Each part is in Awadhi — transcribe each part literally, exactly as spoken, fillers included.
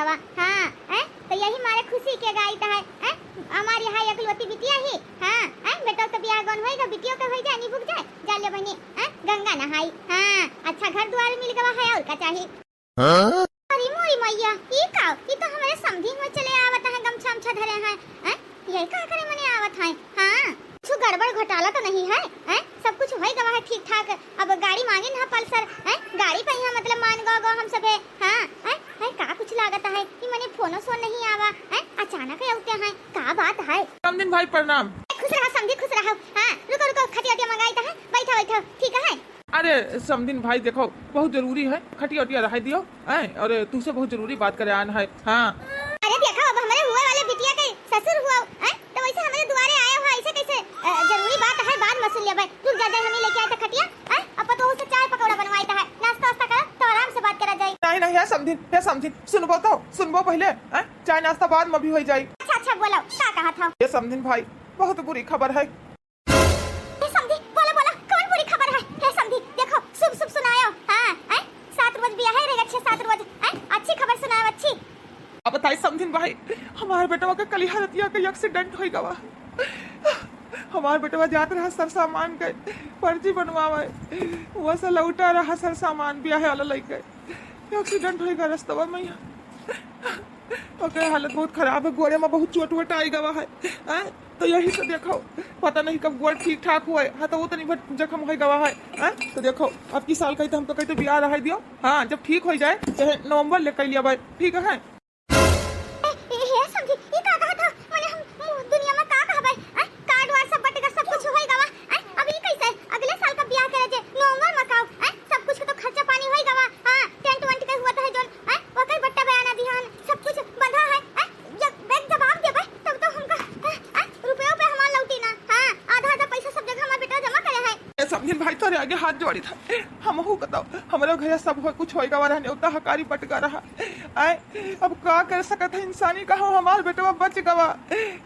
हाँ, हैं? तो यही मारे खुशी के गाइत है, हैं? हमार यहाँ एकलौती बिटिया ही, हाँ, हैं? बेटो के बियाह गौन होइगा, बिटियो के होई जाए, निबुक जाए, जा ले बहिनी, हैं? गंगा नहाई, हाँ, अच्छा घर दुआर मिल गवा है, और का चाही? हाँ? अरे मोरी मैया, ई का? ई तो हमरे समधी में चले आवत है, गमछा उमछा धरे हैं, हैं? ये का करे मने आवत है? हाँ, कुछ गड़बड़ घोटाला तो नहीं है, हैं? सब कुछ होई गवा है ठीक ठाक। अब गाड़ी मांगे ना पल्सर, हैं? गाड़ी पे यहाँ मतलब मान गो गो हम सभे, हाँ, हैं? हैं? का कुछ लागत है कि मने फोनो सोन नहीं आवा, हैं? अचानक अउते हैं, का बात है? समधिन भाई प्रणाम। खुश रहा समधी, खुश रहा। हाँ, रुको रुको, खटिया उटिया मंगाई तो है, बैठा बैठा, ठीक है? अरे समधिन भाई, देखो, बहुत जरूरी है, खटिया उटिया रहाई दियो, हैं? अरे तुमसे बहुत जरूरी बात करे आन है। हाँ। अरे देखो, अब हमरे हुए वाले बिटिया के ससुर हुआ, हैं? तो वैसे हमरे दुआरे आया हुआ, ऐसे कैसे, अ, जरूरी बात है, बाद में सुन लेबै। रुक जा, जा, हमें लेके आए थे खटिया, हैं? अब तो उसे चाय पकौड़ा बनवाए था, नाश्ता वास्ता करा, तो आराम से बात करा जाए। नहीं, नहीं, हे समधिन, हे समधिन, सुनबो तो, सुनबो पहले, हैं? चाय नाश्ता बाद में भी हो जाए। अच्छा, अच्छा, बोलो, का कहा था? हे समधिन भाई, बहुत बुरी खबर है। हे समधी, बोला, बोला, कौन बुरी खबर है? हे समधी, देखो, शुभ, शुभ सुनायो। हाँ, हैं? सात रोज बियाहे रह गए, छह सात रोज, हैं? अच्छी खबर सुनायो, अच्छी। अब बताई समधिन भाई, हमार बेटवा के कलिहा रतिया के एक्सीडेंट होई गवा। हमार बेटवा जात रहा सरसामान के पर्ची बनवावे, वह से लौटा रहा सरसामान बियाहे वाला लइके, एक्सीडेंट होई गवा रस्तवा में। ओकर हालत बहुत खराब है, गोड़े में बहुत चोट वोट आई गवा है, हैं? तो यही से देखो, पता नहीं कब गोड़ ठीक ठाक हुए, हथवो तनी भर जख्म होई गवा है, हैं? तो देखो, अब की साल कही तो हम तो कहते बियाह रहाई दियो, हाँ, जब ठीक होई जाए, चाहे नवंबर ले कह लिया भाई, ठीक है? ए, ए, हे समधी, ई का कहत हो? मने हम मु-, दुनिया में का कहबै? हैं? कार्ड वार्ड सब बट गवा, सब कुछ होई गवा, हैं? अब ई कैसे? अगले साल का बियाह करे जे, नवंबर में का, हैं? सब कुछ के तो खर्चा पानी होई गवा, हाँ, टेंट वेंट के हुआ तो है जोन, हैं? ओकर बट्टा बयाना दिहन, सब कुछ बंधा है, हैं? जब बैंक जवाब देबै, तब तो हमका, हैं? हैं? रुपयो पे हमार लौटी ना, हाँ, आधा आधा पैसा सब जगह हमार बेटा जमा करे है। ए समधिन भाई, तोरे आगे हाथ जोड़ी था, हमहू बताओ, हमरो घरे सब हो, कुछ होई गवा रहा, नेवता हकारी बट गवा रहा, आए, अब का कर सकत है इंसानी, कहो हमार बेटवा बच गवा,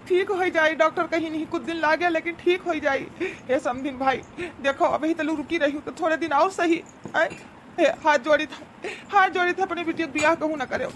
ठीक हो जाई, डॉक्टर कही नहीं कुछ दिन लागे लेकिन ठीक हो जाई। हे समधिन भाई, देखो अबही तलू रुकी रही तो थोड़े दिन और सही। आए, हे, हाथ जोड़ी था, हाथ जोड़ी था, अपने बिटिया के बियाह कहूँ ना करे।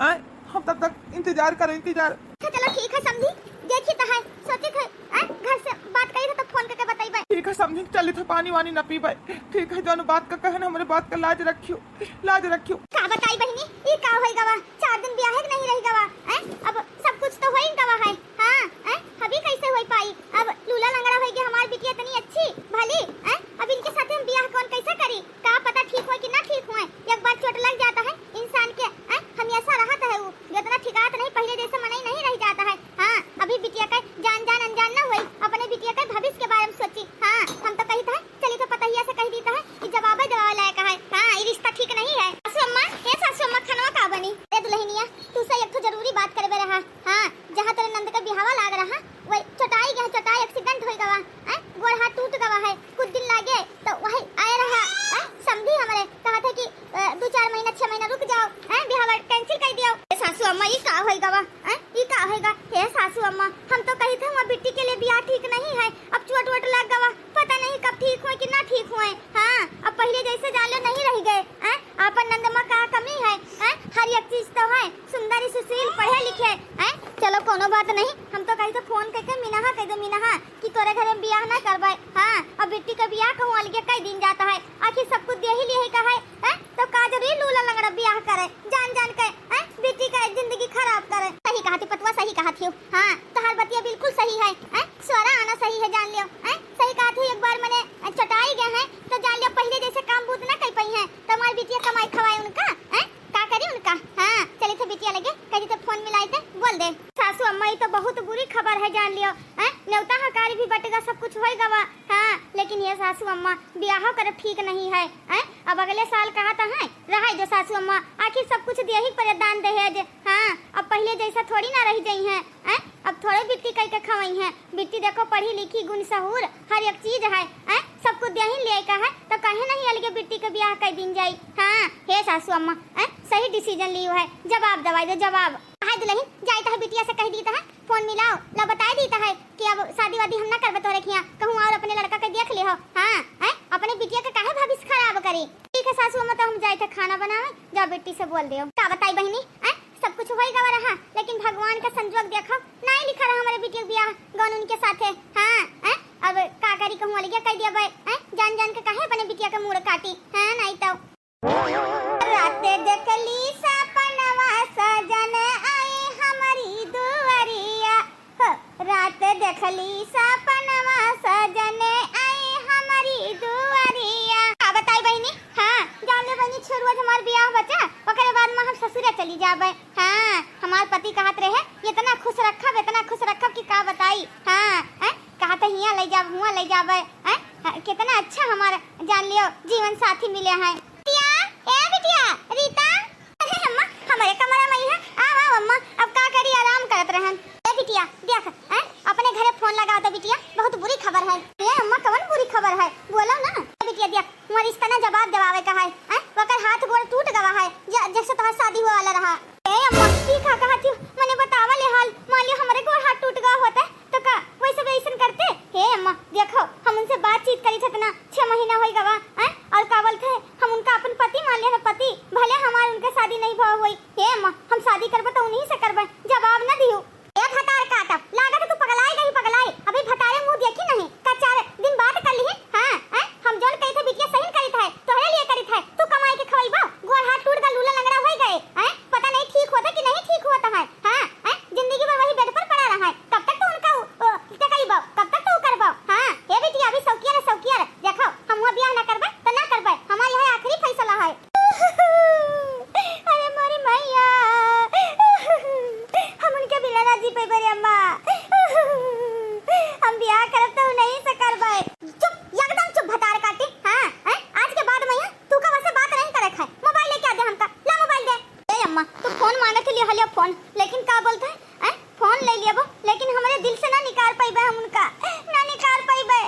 आए, हम तब तक इंतजार करो, इंतजार। अच्छा चलो ठीक है समधी, देखी तो है, सोची थे, आए, घर से बात करी थे तो फोन करके बताई। ठीक है समधी, चली थे, पानी वानी ना पीबे। ठीक है, जौन बात का कहन, हमरे बात का लाज रखियो। लाज रखियो। का बताई बहिनी, ई का होई गवा? चार दिन बियाहे के नहीं रही गवा, हैं? अब सब कुछ तो होई गवा है। हाँ, हैं? अभी कैसे होई पाई? अब लूला लंगड़ा होई गए, हमार बिटिया इतनी अच्छी भली, हैं? अब इनके साथे हम बियाह कौन कैसे करी? का पता ठीक होई कि ना ठीक होए। एक बार चोट लग जाता है इंसान के, हैं? हमेशा रहता है वो, जितना ठिकात नहीं, पहले जैसे मनई नहीं रह जाता है। हाँ, अभी बिटिया का जान जान अनजान ना होई, अपने बिटिया के भविष्य के बारे में सोची। हाँ, हम तो कही था चली तो पतहिया से कह दीता है कि जवाबे देवावे लायक है। हाँ, ई रिश्ता ठीक नहीं है। सासू अम्मा, ए सासू अम्मा, खनवा का बनी? ए दुल्हनिया, तू से एक ठो जरूरी बात करबे रहा। हाँ, जहाँ तेरे नंद के बिहावा लाग रहा, वही चोटाई गया, चोटाई, एक्सीडेंट हो गवा, हैं? गोड़ हाथ टूट गवा है, कुछ दिन लागे तो वही आए रहा, हैं? समधी हमरे कहा था कि, अ, दो चार महीना, छह महीना रुक जाओ, हैं? बिहावा कैंसिल कर दियो। ए सासू अम्मा, ई का होई गवा, हैं? ई का होई गा? हे सासू अम्मा, हम तो कही थे वहाँ बिट्टी के लिए बियाह ठीक नहीं है, अब चोट वोट लग गवा, पता नहीं कब ठीक होए कि ना ठीक होए। हाँ, अब पहिले जैसे जान लो नहीं रह गए, हैं? आपन नंद में का कमी है, हैं? हर एक चीज तो है, सुंदर सुशील पढ़े लिखे, हैं? चलो कोनो बात नहीं, हम तो कही तो फोन करके मिनहा कह दो, मिनहा कि तोरे घर में बियाह ना करबे। हाँ, अब बिट्टी का बियाह कहूँ अलगे कई दिन जाता है, आखिर सब कुछ दे ही लिए है का है, हैं? तो का जरूरी लूला लंगड़ा बियाह करे, जान जान के, हैं? बिट्टी का जिंदगी खराब करे। सही कहा थी पतवा, सही कहा थी। हाँ, तोहार बतिया बिल्कुल सही है, हैं? सोरा आना सही है, जान लियो, हैं? सही कहा थी, एक बार मने चटाई गए हैं, तो जान लियो पहले जैसे काम बूत ना कर पाई हैं, तो हमारी बिटिया कमाई खवाए उनका, हैं? का करी उनका? हाँ, चली थे बिटिया लगे, कही थे फोन मिलाई थे, बोल दे। सासू अम्मा, ई तो बहुत बुरी खबर है, जान लियो, हैं? नेवता हकारी भी बटगा, सब कुछ होई गवा, हाँ, लेकिन ये सासू अम्मा, बियाह करब ठीक नहीं है, हैं? अब अगले साल कहा था, हैं? रहाई दो सासू अम्मा, आखिर सब कुछ दिया ही परे दान दहेज, हाँ, अब पहले जैसा थोड़ी ना रह जाई हैं, हैं? अब थोड़े बिट्टी कई के खवाई हैं, बिट्टी देखो पढ़ी लिखी, गुण सहूर, हर एक चीज है, हैं? सब कुछ दिया ही ले का है, तो काहे नहीं अलगे बिट्टी के बियाह कर दिन जाई? हाँ, हे सासू अम्मा, हैं? सही डिसीजन लियो है, जवाब दवाई दो, जवाब। हाय दुल्हन, जाई तो है बिटिया से कह दी तो है, फोन मिलाओ, ला बताई दी तो है कि अब शादी वादी हम ना करबे तोरे खिया, कहूँ और अपने लड़का के देख ले हो। हाँ, हैं? अपने बिटिया के काहे भविष्य खराब करी? ठीक है सासू अम्मा, तो हम जाए थे खाना बनावे, जाओ बेटी से बोल दियो। का बताई बहिनी, हैं? सब कुछ देखो, नाहीं लिखा रहा हमरे बिटिया के बियाह गौन उनके साथे। हाँ, हैं? अब का करी, कहूँ अलगे कह दिया बे, हैं? जान जान के काहे अपने बिटिया के मूड़ काटी, हैं? नाहीं तो। रात देखली सपनवा सजन आई हमरी दुआरिया, हो, रात देखली सपनवा सजन आई हमरी दुआरिया। का बताई बहिनी, हाँ, जान ले बहिनी, छो रोज हमार बियाह बचा, ओकरे बाद में हम ससुरे चली जाबे। हाँ, हमार पति कहत रहे, "इतना खुश रखब, इतना खुश रखब कि का बताई।" हाँ, हैं? कहत, "हियाँ ले जाब, हुआँ ले जाबे।" हैं? हाँ, कितना अच्छा हमार, जान लियो, जीवन साथी मिले हैं। बिटिया, ए बिटिया, रीता। अरे अम्मा, हमरे कमरा में ही है। आओ, आओ अम्मा, अब का करी, आराम करत रहन। ए बिटिया, देख, हैं? अपने घरे फोन लगा दे बिटिया, बहुत बुरी खबर है। ए अम्मा, कवन बुरी खबर है? बोलो ना। ए बिटिया, देख, हमार रिश्ता ना जवाब देवावे का है, हैं? ओकर हाथ गोड़ टूट गवा है, ज-, जैसे तोहार शादी हुआ वाला रहा। ए अम्मा, ई का कहत हो? मने बतावा ले हाल, मान लियो हमरे गोड़ हाथ टूट गवा होता, तो का वैसे भी ऐसन करते? हे अम्मा, देखो, हम उनसे बातचीत करी थे इतना, छह महीना होई गवा, हैं? और का बोलते हैं, हम उनका अपन पति मान लेना, पति, भले हमार उनके शादी नहीं भवा होई। हे अम्मा, हम शादी करबे तो उन्हीं से करबे, जवाब न दियो। ए भतार काटब, लागत है तू पगलाई गई, पगलाई। अभी भतारे मुंह देखी नहीं, का चार दिन बात कर ली है? हाँ, हैं? हम जौन कही थे बिटिया सही करी थे, तोहरे लिए करी थे। तू कमाई के खवैबो, गोड़ हाथ टूट गा, लूला लंगड़ा होई गए, हैं? पता नहीं ठीक होता कि नहीं ठीक होता है, हाँ, हैं? जिंदगी भर वही बेड पर पड़ा रहा है, कब तक तो उनका उ-, उ-, टकैबो, कब तक तो उ करबो? हाँ, हे बिटिया, अभी शौकिया रे, शौकिया रे। देखो, हम हुआ बियाह ना करबे, तो ना करबे, हमार यह आखिरी फैसला है। अरे मोरी मैया, हम उनके बिना ना जी पइबे रे अम्मा। हम बियाह करब तो नहीं से करबे। चुप, एकदम चुप भतार काटी। हाँ, हैं? आज के बाद मैया तू का वैसे बात नहीं करे खाए। मोबाइल लेके आ दे हमका, ला मोबाइल दे। ए अम्मा, तू फोन मांगे के लिए हलिया फोन, लेकिन का बोलते हैं? हैं? फोन ले लिया वो, लेकिन हमारे दिल से ना निकाल पइबे हम उनका, ना निकाल पइबे।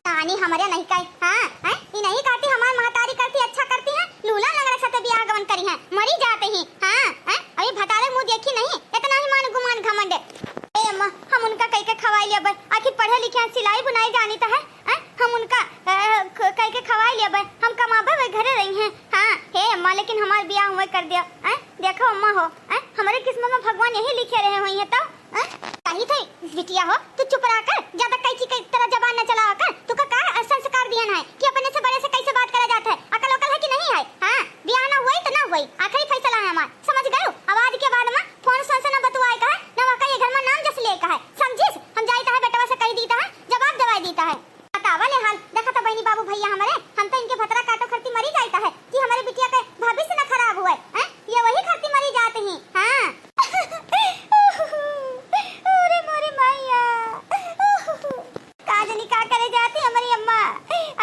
कहानी हमरे नहीं कहे, हाँ, हैं? ई नहीं कहती हमार महतारी करती, अच्छा करती है, लूला लंगड़ा साथे बियाह गवन करी है, मरी जाते ही, हाँ, हैं? अभी भतारे मुंह देखी नहीं, इतना ही मान गुमान घमंड। ए अम्मा, हम उनका कई के खवाई लिया बे, आखिर पढ़े लिखे हैं, सिलाई बुनाई जानी तो है, हैं? हम उनका, अ, क-, कई के खवाई लिया बे, हम कमाबे वे घरे रही हैं, हाँ, हे अम्मा, लेकिन हमार बियाह हुए कर दिया, हैं? देखो अम्मा हो, हैं? हमारे किस्मत में भगवान यही लिखे रहे हुई है तो, हैं? कही थे, बिटिया हो, तू चुप रहा कर, ज्यादा कैंची की तरह जबान न चलावा कर। तू का, का संस्कार दियन है कि अपने से बड़े से कैसे बात करा जात है? अकल वकल है कि नहीं है? हाँ, बियाह ना हुई तो ना हुई, आखिरी फैसला है हमार, समझ गयो? अब आज के बाद में फोन से, से ना बतुआए का है, ना वका ये घर में नाम जस ले का है, समझिस? हम जाइत है बेटवा से कही दीत है, जवाब देवाई दीत है। बतावा ले हाल, देखा तो बहनी बाबू भैया हमारे, हम तो इनके भतरा काटो खरती मरी जाइत है कि हमारे बिटिया के भविष्य न खराब हुए, हैं? ये वही खरती मरी जात ही, हाँ। अरे मोरे मैया, का जनी का करे जाती हमारी अम्मा।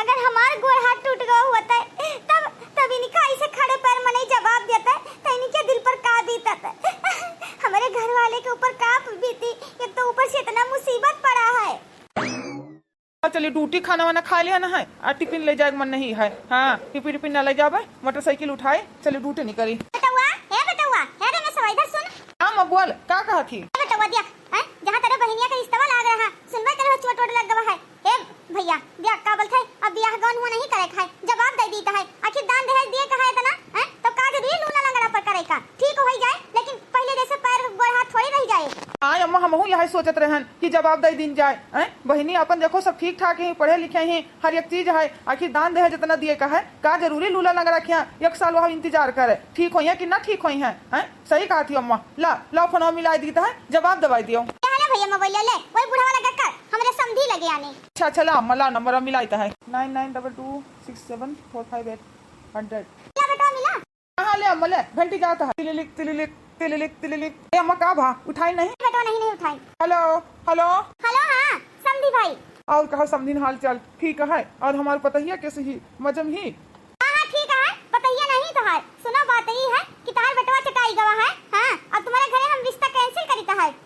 अगर हमार गोड़ हाथ टूट गवा होता है, तब, तब इनका ऐसे खड़े पैर में नहीं जवाब देता है, तो इनके दिल पर का बीतत है? हमारे घर वाले के ऊपर का बीती, एक तो ऊपर से इतना मुसीबत पड़ा है। चलिए, ड्यूटी खाना वाना खा लिया ना है, आ टिफिन ले जाए के मन नहीं है। हाँ, टिफिन टिफिन ना ले जाबे, मोटरसाइकिल उठाए, चलिए ड्यूटी नहीं करी। बेटवा, हे बेटवा, हे रे, मैं सवाई इधर सुन। हाँ माँ, बोल, का कहा थी? हे बेटवा, देख, हैं, जहाँ तेरे बहनिया के रिश्तवा लाग रहा, सुनबे करे हो, चोट वोट लग गवा है। हे भैया, देख, का बोलते है, अब बियाह गौन हुआ नहीं करे खाए, जवाब दे दीता है, आखिर दान दहेज दिए कहा है इतना, हैं, तो का जरूरी लूला लंगड़ा पर करे का? ठीक हो जाए, लेकिन पहले जैसे पैर गोड़ हाथ थोड़ी रह जाए। हाँ अम्मा, हमहू यही सोचत रहन कि जवाब दे दीन जाए, हैं? बहिनी अपन देखो, सब ठीक ठाक ही, पढ़े लिखे ही, हर एक चीज है, आखिर दान दहेज इतना दिए का है, का जरूरी लूला लंगड़ा खिया एक साल वहाँ इंतजार करे, ठीक होई है कि ना ठीक होई है, हैं? सही कहा थी अम्मा। ला, ला फोन मिला दीता है, जवाब दवाई दियो। क्या हाल है भैया, मोबाइल ले ले, वही बुढ़वा लगा कर, हमरे समधी लगे आने। अच्छा, अच्छा, ला अम्मा, ला नंबर मिलाइत है, nine nine double two six seven four five eight hundred। ला बेटवा मिला। हाँ, ले अम्मा, ले, घंटी जात है। तिलिलिक, तिलिलिक, तिलिलिक, तिलिलिक। ए अम्मा, का भा? उठाई नहीं? बेटवा, नहीं, नहीं उठाई। हेलो, हेलो। हेलो, हाँ, समधी भाई। और कहा समधिन, हाल चाल ठीक है? और हमार पतहिया कैसे ही? मजम ही? हाँ, हाँ, ठीक है, पतहिया नहीं तो है। सुना, बात ई है कि तहार बेटवा चटाई गवा है, हाँ, और तुम्हारे घरे हम रिश्ता cancel करीता है।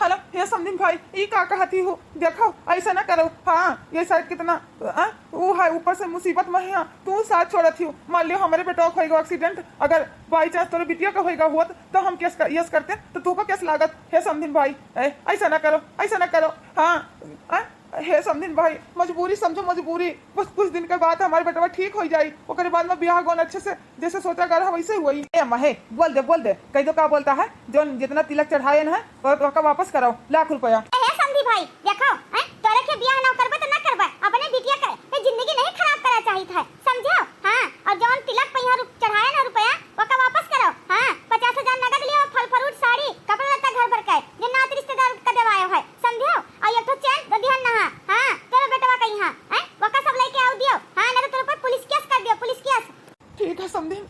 हेलो, हे समधिन भाई, ई का कहती हो? देखो, ऐसा ना करो। हाँ, ये शायद कितना, आ, वो है, ऊपर से मुसीबत में है, तू साथ छोड़त ही हो। मान लियो, हमारे बेटवा का होएगा accident, अगर by chance तोरे बिटिया का होएगा होत, तो हम case कर, yes करते, तो तू का case लागत? हे समधिन भाई, ए, ऐसा ना करो, ऐसा ना करो। हाँ, आ, हे समधिन भाई, मजबूरी समझो मजबूरी, बस कुछ दिन के बाद हमार बेटवा ठीक होइ जाई, ओकरे बाद में बियाह गौन अच्छे से जैसे सोचा कर वैसे हुई। ए अम्मा, हे, बोल दे, बोल दे, कह दो का बोलता है, जौन जितना तिलक चढ़ाएन है, वो, ओका वापस कराओ, लाख रुपया। ए, हे समधी भाई, देखो, हैं, तोरे के बियाह ना करबे तो ना करबे, अपने बिटिया के, के जिंदगी नहीं खराब करा चाहित है, समझो? हाँ, और जौन तिलक पहिया रुप-, चढ़ाएन है रुपया, ओका वापस करो। हाँ, पचास हजार नगद लियो, फल फ्रूट, साड़ी, कपड़ा लत्ता घर भर के, जे नात रिश्तेदार का देवायो है, समझो? और एक ठो चेन तो दिहन ना, हाँ, तोरे बेटवा का यहाँ, हैं, ओका सब लेके आओ दियो, हाँ, ना तो तोरे पर पुलिस केस कर दियो, पुलिस केस। ठीक है समधिन,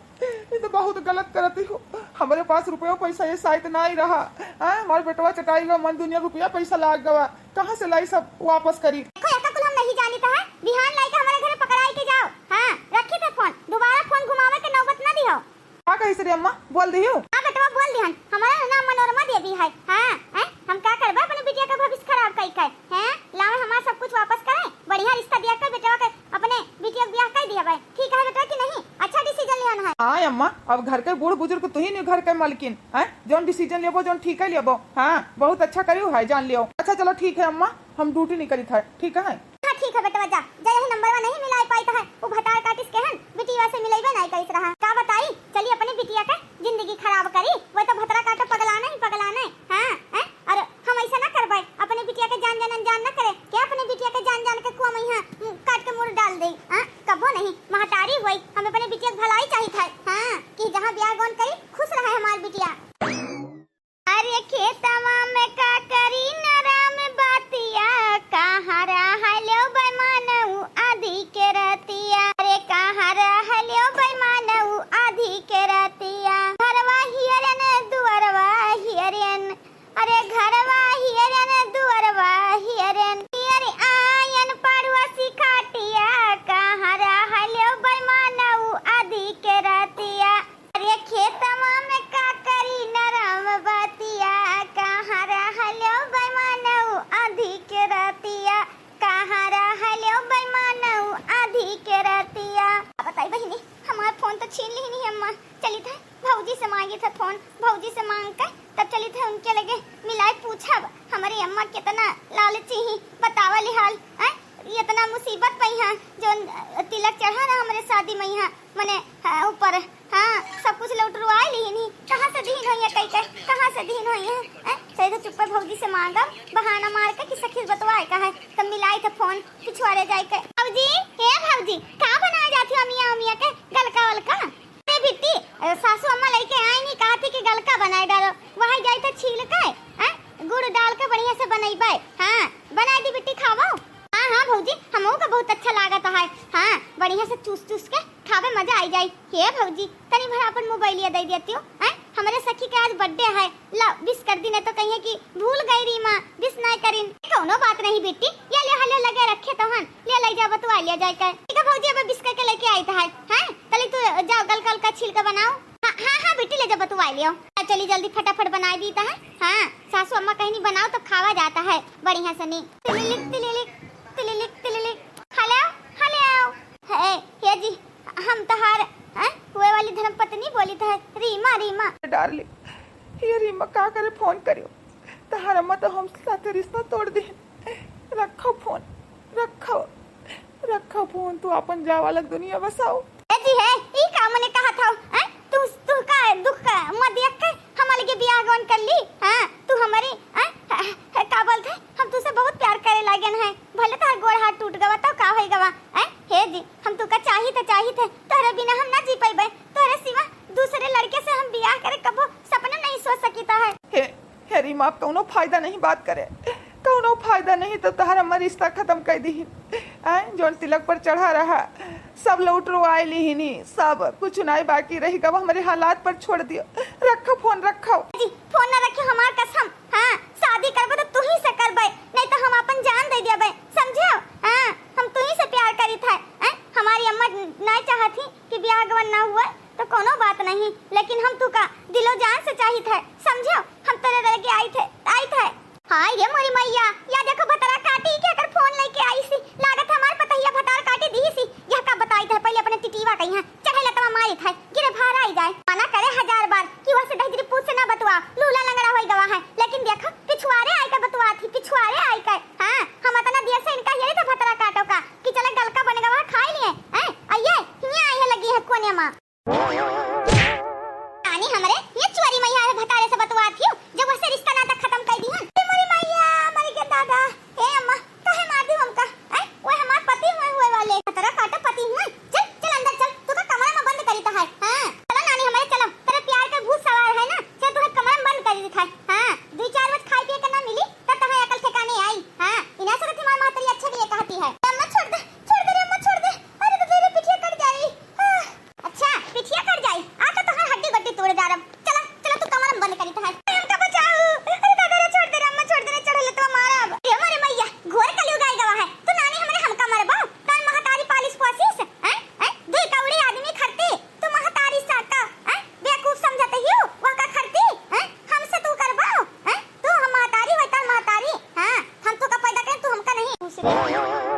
ये तो बहुत गलत करती हो। हमारे पास रुपयो पैसा ये साइत ना ही रहा। हाँ, हमारे बेटवा चटाई हुआ मन दुनिया रुपया पैसा लाग गवा। कहाँ से लाई सब वापस करी? देखो, ऐसा कुल हम नहीं जानित है। बिहान लाई के हमारे घर पकड़ाई के जाओ। हाँ, रखी थे फोन, दोबारा फोन घुमावे के नौबत ना दिहो। का कहिस रे अम्मा, बोल दियो? हाँ बेटवा, बोल दिहन। हमारा नाम मनोरमा देवी है। हाँ, हैं? हम का करबे अपने बिटिया का भविष्य खराब कई के? हैं? लावे हमार सब कुछ वापस करे, बढ़िया रिश्ता दिया के बेटवा के अपने बिटिया के बियाह कर दिया भाई। ठीक है बेटवा कि नहीं? अच्छा डिसीजन लिहन है। हाँ अम्मा, अब घर के बूढ़ बुजुर्ग तू ही नहीं, घर के मालकिन है, जौन डिसीजन लेबो जौन ठीक है लेबो। हाँ, बहुत अच्छा करियो है, जान लियो। अच्छा चलो ठीक है अम्मा, हम ड्यूटी नहीं करी था, ठीक है? हाँ ठीक है बेटवा, जा जा, यही नंबरवा नहीं मिलाई पाई है, वो भतार काटिस के हन, बिटिया से मिलैबे नहीं करिस रहा। का बताई, चली अपने बिटिया के जिंदगी खराब करी, वो तो भतरा काटो पगलाने ही पगलाने। हाँ, हैं? और हम ऐसा ना करबे, अपने बिटिया के जान जान अनजान ना करे, के अपने बिटिया के जान जान के कुआं में यहाँ, हम्म, काट के मुड़ डाल दे। हाँ, कबो नहीं, महतारी हुई, हम अपने बिटिया के भलाई चाहित है। हाँ, कि जहाँ ब्याह गौन करी, खुश रहे हमार बिटिया। अरे खेतवा में का करी न राम बतिया, कहाँ रहल्यो बैमानऊ आधी के रतिया। अरे कहाँ रहल्यो बैमानऊ आधी के रतिया। घरवा हियरन दुअरवा हियरन, अरे घरवा हियरन दुअरवा हियरन। हियर आयन पड़ुआ सिखाटिया, कहाँ रहल्यो बैमानऊ आधी के रतिया। अरे खेतवा में का करी न राम बतिया, कहाँ रहल्यो बैमानऊ आधी के रतिया, कहाँ रहल्यो बैमानऊ आधी के रतिया। अब बताई बहिनी, हमार फोन तो छीन लिहिन ही अम्मा, चलित है भौजी से मांगित है फोन, भौजी से मांग के तब चलित है उनके लगे मिलाई पूछब, हमरे अम्मा कितना लालची ही बतावली हाल, हैं? इतना मुसीबत पई है जो तिलक चढ़ा ना हमरे शादी में यहाँ मने, हाँ, ऊपर, हाँ, सब कुछ लौटरवाए लिहिन ही। कहाँ से दिहिन होइया कई के, कहाँ से दिहिन होइया, हैं? सही तो चुप्पे भौजी से मांगब, बहाना मार के कि सखी से बतवाए का है, तब मिलाई थे फोन पिछुआरे जाए के। भौजी, हे भौजी, का बनाए जाती हो अमिया, अमिया के गलका वलका? अरे बिट्टी, अ, सासू अम्मा लेके आई नहीं, कहा थी कि गलका बनाए डालो, वहाँ जाए थे छील के, हैं? गुड़ डाल के बढ़िया से बनैबे। हाँ, बनाए दी बिट्टी, खावो। हाँ, हाँ भौजी, हमहू का बहुत अच्छा लागत है। हाँ, बढ़िया से चूस चूस के खावे, मजा आई जाई। हे भौजी, तनी भर अपन मोबाइलिया दे देती हो, हैं? हमरे सखी के आज बर्थडे है, ला विश कर दी, नहीं तो कहिए कि भूल गई रीमा, विश नहीं करिन। कौनो बात नहीं बेटी, ये ले हले लगे रखे तो हन, ले ले जा बतवा लिया जाए के। ठीक है भौजी, अब विश करके लेके आई तो है, हैं? तले तू जाओ, गल गल का छील के बनाओ। हाँ, हाँ, हाँ बेटी, ले जा बतवा लियो। आ, चली जल्दी फटाफट बनाई दी तो है। हाँ, सासू अम्मा कहीं नहीं बनाओ तो खावा जाता है बढ़िया से नहीं। तिलिलिक, तिलिलिक, तिलिलिक, तिलिलिक। हेलो, हेलो। हे, हे जी, हम तहार, हैं, हुए वाली धर्म पत्नी बोलित है, रीमा, रीमा। डार्लिंग, ये रीमा का करे फोन करियो? तहार अम्मा तो हम साथे रिश्ता तोड़ दी। रखो फोन, रखो, रखो फोन, तू अपन जा वाला दुनिया बसाओ। ए जी है, ई का मने कहा था, हैं? तू, तू का दुख का मत देख के हम अलगे बियाह गौन कर ली, हाँ? तू हमारी, हैं? का बोलते हैं? हम तुझसे बहुत प्यार करे लागन है, भले तोहर गोड़ हाथ टूट गवा तो का होई गवा, हैं? हे जी, हम तुका चाहित, चाहित है, तोहरे बिना हम ना जी पइबे। तोहरे सिवा दूसरे लड़के से हम बियाह करे कबो सपना नहीं सोच सकित है। हे, हे रीमा, अब कौनो फायदा नहीं बात करे, कौनो फायदा नहीं, तो तोहर हमर रिश्ता खत्म कर दी। आए, जौन तिलक पर चढ़ा रहा, सब लौटरवाए लिहिनी, सब कुछ नहीं बाकी रही गवा, हमरे हालात पर छोड़ दियो। रखो फोन, रखो। जी, फोन ना रखियो, हमार कसम। हाँ, शादी करबे तो तू ही से करबे, नहीं तो हम अपन जान दे देबे, समझो? हाँ, हम तू ही से प्यार करित है, हैं? हमारी अम्मा नहीं चाहत ही कि ब्याह गवन ना हुए तो कोनो बात नहीं, लेकिन हम तू का दिलो जान से चाहित है, समझो? हम तेरे लगे आइत है, आइत है। हाय रे मोरी मैया, या देखो भतरा काटी के अगर फोन लेके आई सी, लागत हमार पतहिया भतार काटी दी सी। यह का बताई थे पहले अपने टिटीवा कहीं है, चढ़े लतवा मारी थे, गिरे भार आई जाए। मना करे हजार बार कि वह से दहिजरी पूत से ना बतुआ, लूला लंगड़ा होई गवा है, लेकिन देखो पिछुआरे आई के बतुआ थी, पिछुआरे आई के। हाँ, हम इतना देर से ए हमरे, ये चुअरी मैया है, भतारे से बतुआत हियो, जब वसे रिश्ता नाता खतम कर दिहन। ए मोरी मैया, मर गए दादा। ए अम्मा, काहे मार दियो हमका? ऐ, वो हमार पति हुए, हुए वाले। भतरा काटा पति हुए। चल, चल अंदर चल, तू का कमरा में बंद करी त है। हाँ, चलो नानी हमरे चलो, तेरे प्यार के भूत सवार है ना, से तू कमरा में बंद करी दिखाए। हाँ, दो चार रोज खाए पिए के ना मिली, तब तहां अकल ठिकाने आई। हाँ, इना से तो तुम्हारी महतारी अच्छे के लिए कहती है। अम्मा छोड़ दे, छोड़ दे रे अम्मा, छोड़ दे। अरे तो तेरे पीछे कट जाई। हाँ। अच्छा, पिठिया कट जाई, आ तो तोहार हड्डी गड्डी तोड़ डारब। चला, चला तू कमर में बंद करी तोहार। अरे हमका बचाओ, अरे दादा रे, छोड़ दे रे अम्मा, छोड़ दे रे, चढ़ ले तो मारब। ए मोरे मैया, घोर कलयुग आइ गवा है। तू नानी हमरे हमका मरबो, तार महतारी पालिस पोसिस, हैं? हैं? दुई कौड़ी आदमी खरती, तू महतारी सा का, हैं? बेवकूफ समझत हियो, वह का खरती, हैं? हमसे तू करबो, हैं? तू हम महतारी होई तार महतारी, हाँ? हम तो का पैदा करे, तू हमका नहीं।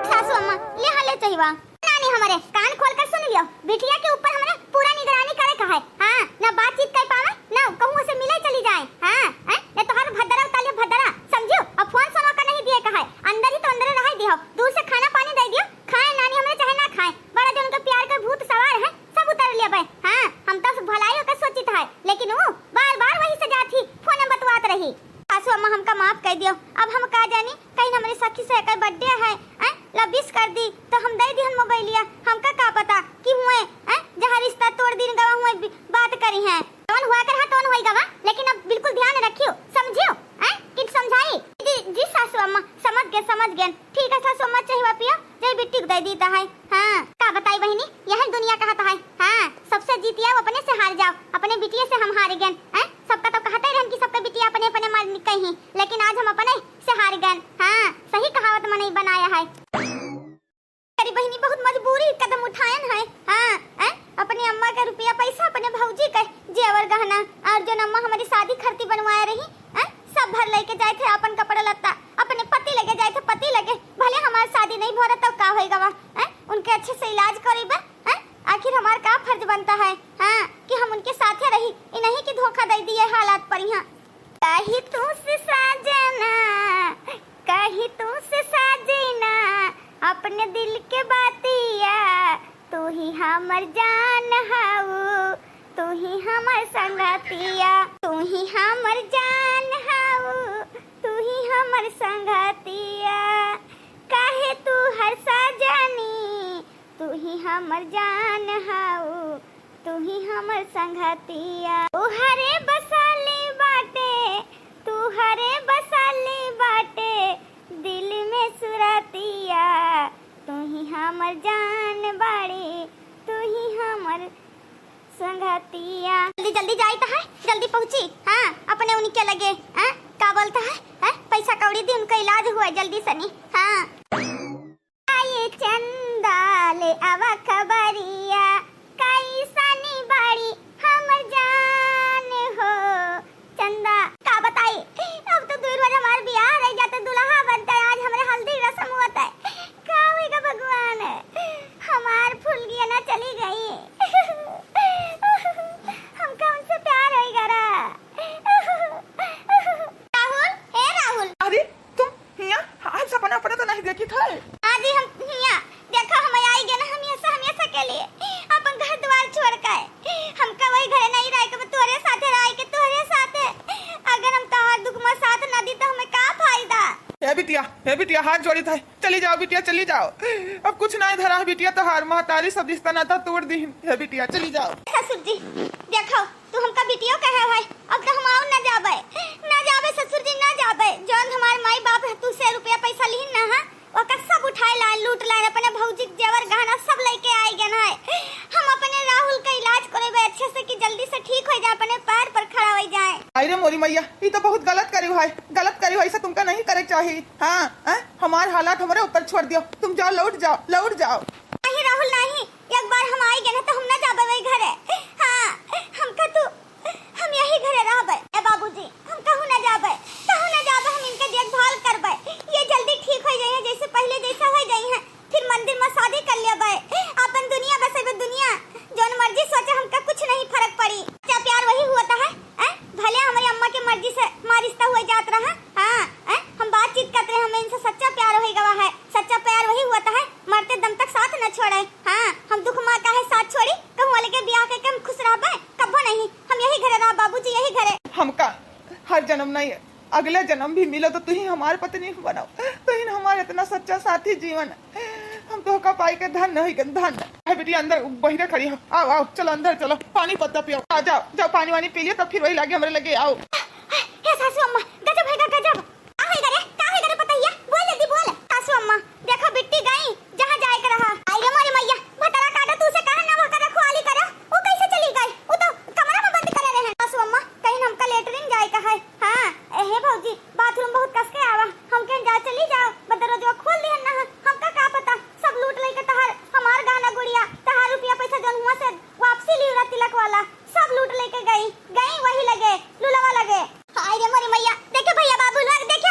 सासू अम्मा, ले हाँ ले चाहिवा। नानी हमरे कान खोल कर सुन लियो, बिटिया के ऊपर हमरे पूरा निगरानी करे का है। हाँ, ना बातचीत कर पावे, ना कहूँ से मिले चली जाए। हाँ, हैं? ना तोहार भद्दरा उतार लियो भद्दरा, समझियो? अब फोन सोनो का नहीं दिए का है, अंदर ही तो अंदर रह दियो, दूर से खाना पानी दे दियो, खाए नानी हमरे चाहे ना खाए, बड़ा दिन के प्यार के भूत सवार है, सब उतर लिया बे। हाँ, हम तो भलाई होकर सोचित है, लेकिन वो बार बार वही से जात ही, फोन में बतवात रही। सासू अम्मा हमका माफ कर दियो, अब हम का जानी कहीं हमरे सखी से एकर बर्थडे है, हैं? ला विश कर दी, तो हम दे दिहन मोबाइलिया। हमका का पता कि हुए, हैं? जहाँ रिश्ता तोड़ दिन गवा हुए बि-, बात करी हैं। जौन हुआ कर हा, तौन होई गवा, लेकिन अब बिल्कुल ध्यान रखियो, समझियो, हैं? कि समझाई? जी, जी सासू अम्मा, समझ गए, समझ गए। ठीक है सासू अम्मा, चाहिवा पियो, जय बिट्टी को दे दी तो है। हाँ, का बताई बहिनी, यही दुनिया कहत है। हाँ, सबसे जीतिया वो अपने से हार जाओ, अपने बिटिया से हम हार गए, हैं? सबका तो कहते रहन कि सबके बिटिया अपने अपने मार निकई ही, लेकिन आज हम अपने से हार गए। हाँ, सही कहावत मनई बनाया है। अरे बहिनी, बहुत मजबूरी कदम उठायन है। हाँ, हैं? अपने अम्मा के रुपया पैसा, अपने भौजी के जेवर गहना, और जौन अम्मा हमारी शादी खर्ची बनवाए रही, हैं? सब भर लेके जाए थे, अपन कपड़ा लत्ता, अपने पति लगे जाए थे, पति लगे। भले हमार शादी नहीं भरत तो का होई गवा, हैं? उनके अच्छे से इलाज करीबे, हैं? आखिर हमार का फर्ज बनता है, हाँ, कि हम उनके साथे रही, ई नहीं कि धोखा दे दिए हालात पर यहाँ। कही तू से साजना, कही तू से साजना, अपने दिल के बातिया, तू ही हमर जान हाऊ, तू ही हमर संगतिया, तू ही हमर जान हाऊ, तू ही हमर संगतिया। काहे तू हर साजनी, तू ही हमर जान हाऊ, तू ही हमर संगतिया। तू हरे बसाली बाटे, तू हरे बसाली बाटे दिल में सुरतिया। तू ही हमर जान बाड़ी, तू ही हमर संगतिया। जल्दी जल्दी जाई त है, जल्दी पहुँची। हाँ, अपने उनके लगे, हाँ, का बोलता है, हाँ, पैसा कौड़ी दी, उनका इलाज हुआ जल्दी सनी। हाँ। आए चंदा ले आवा खबरिया, कैसनी बाड़ी हमर जान हो। चंदा, का बताई, अब तो दुई रोज हमार बियाह रह जाते, दुल्हा बनते, आज हमरे हल्दी रसम होते। का होई गा भगवान, हमार फुलगिया ना चली गई। हमका उनसे प्यार होई गा रा। राहुल, हे राहुल। अरे, तुम हिया? आज सपना अपना तो नहीं देखी था। आज ही हम हिया। देखो, हम आई गए ना हमेशा, हमेशा के लिए अपन घर द्वार छोड़ के। हमका वही घरे नहीं रह के, तोहरे साथे रह के, तोहरे साथे। अगर हम तोहार दुख में साथ ना दी तो हमें का फायदा? हे बिटिया, हे बिटिया, हाथ जोड़ी था, चली जाओ बिटिया, चली जाओ। अब कुछ नहीं धरा है बिटिया, तोहार महतारी सब रिश्ता नाता तोड़ दी। हे बिटिया, चली जाओ। ससुर जी, देखो, तू हमका बिटियो कहे है, अब तो हम आऊ ना जाबे, ना जाबे ससुर जी, ना जाबे। जौन हमार माई बाप है, तू से रुपया पैसा लिहिन ना, हाँ, ओकर सब उठाए लाए, लूट लाए, अपने भौजी के जेवर गहना सब लेके आए गए है। हम अपने राहुल का इलाज करेबे अच्छे से कि जल्दी से ठीक हो जाए, अपने पैर पर खड़ा हो जाए। अरे मोरी मैया, ये तो बहुत गलत करी है, गलत करी है, ऐसा तुमका नहीं करे चाहिए। हाँ, हाँ, हमार हालात हमारे ऊपर छोड़ दियो, तुम जाओ, लौट जाओ, लौट जाओ। नहीं राहुल, नहीं, एक बार हम आई गए ना तो हम ना जाबे वही घरे। हाँ, हमका तू, हम यही घरे रहबे। ए बाबूजी, हम कहूँ ना जाबे, कहूँ ना जाबे, हम इनके देखभाल करबे। ये जल्दी ठीक हो जाइए, जैसे पहले जैसा हो जाइए, फिर मंदिर में शादी कर लेबे, अपन दुनिया बसेबे दुनिया। जौन मर्जी सोचे, हमका कुछ नहीं फर्क पड़ी। सच्चा प्यार वही होता है, हैं? भले हमारी अम्मा के मर्जी से हमारा रिश्ता हुआ जात रहा, हाँ, हैं? हम बातचीत करते रहे, हमें इनसे सच्चा प्यार हो गवा है। सच्चा प्यार वही होता है, मरते दम तक साथ न छोड़े। हाँ, हम दुख में काहे साथ छोड़ी, कहूँ वाले के ब्याह के हम खुश जन्म नहीं, अगला जन्म भी मिलो तो तुही हमार पत्नी बनो, तुही हमार इतना सच्चा साथी जीवन। हम तोहका पाई के धन्य होई के धन्य। है बिटिया, अंदर बहिरे खड़ी हो, आओ आओ, चलो अंदर चलो, पानी पत्ता पियो, आ जाओ जाओ, पानी वानी पी लियो, तब फिर वही लागे हमरे लगे आओ। हे सासू अम्मा, गजब है गजब। का होई रे, का होई रे पतैया, बोल जल्दी बोल। सासू अम्मा, देखो बिट्टी गई जहाँ जाए के रहा। आई रे मोरे मैया, भतरा काटा तू से कहा ना वह कर रखवाली करो, वो कैसे चली गई? वो तो कमरा में बंद करे रहे। सासू अम्मा, कहीं हमका लेटरिन जाए का है। हाँ, हे भौजी, बाथरूम बहुत कस के आवा, हमके जा चली जाओ, बदरजवा खोल दिहन ना, हमका का पता, सब लूट लेके तहार हमार गहना गुड़िया, तहार रुपया पैसा जौन हुआ से वापसी लिहरा तिलक वाला, सब लूट लेके गई, गई वही लगे, लुलवा लगे। हाय रे मोरी मैया, देखे भैया बाबू लोग, देखे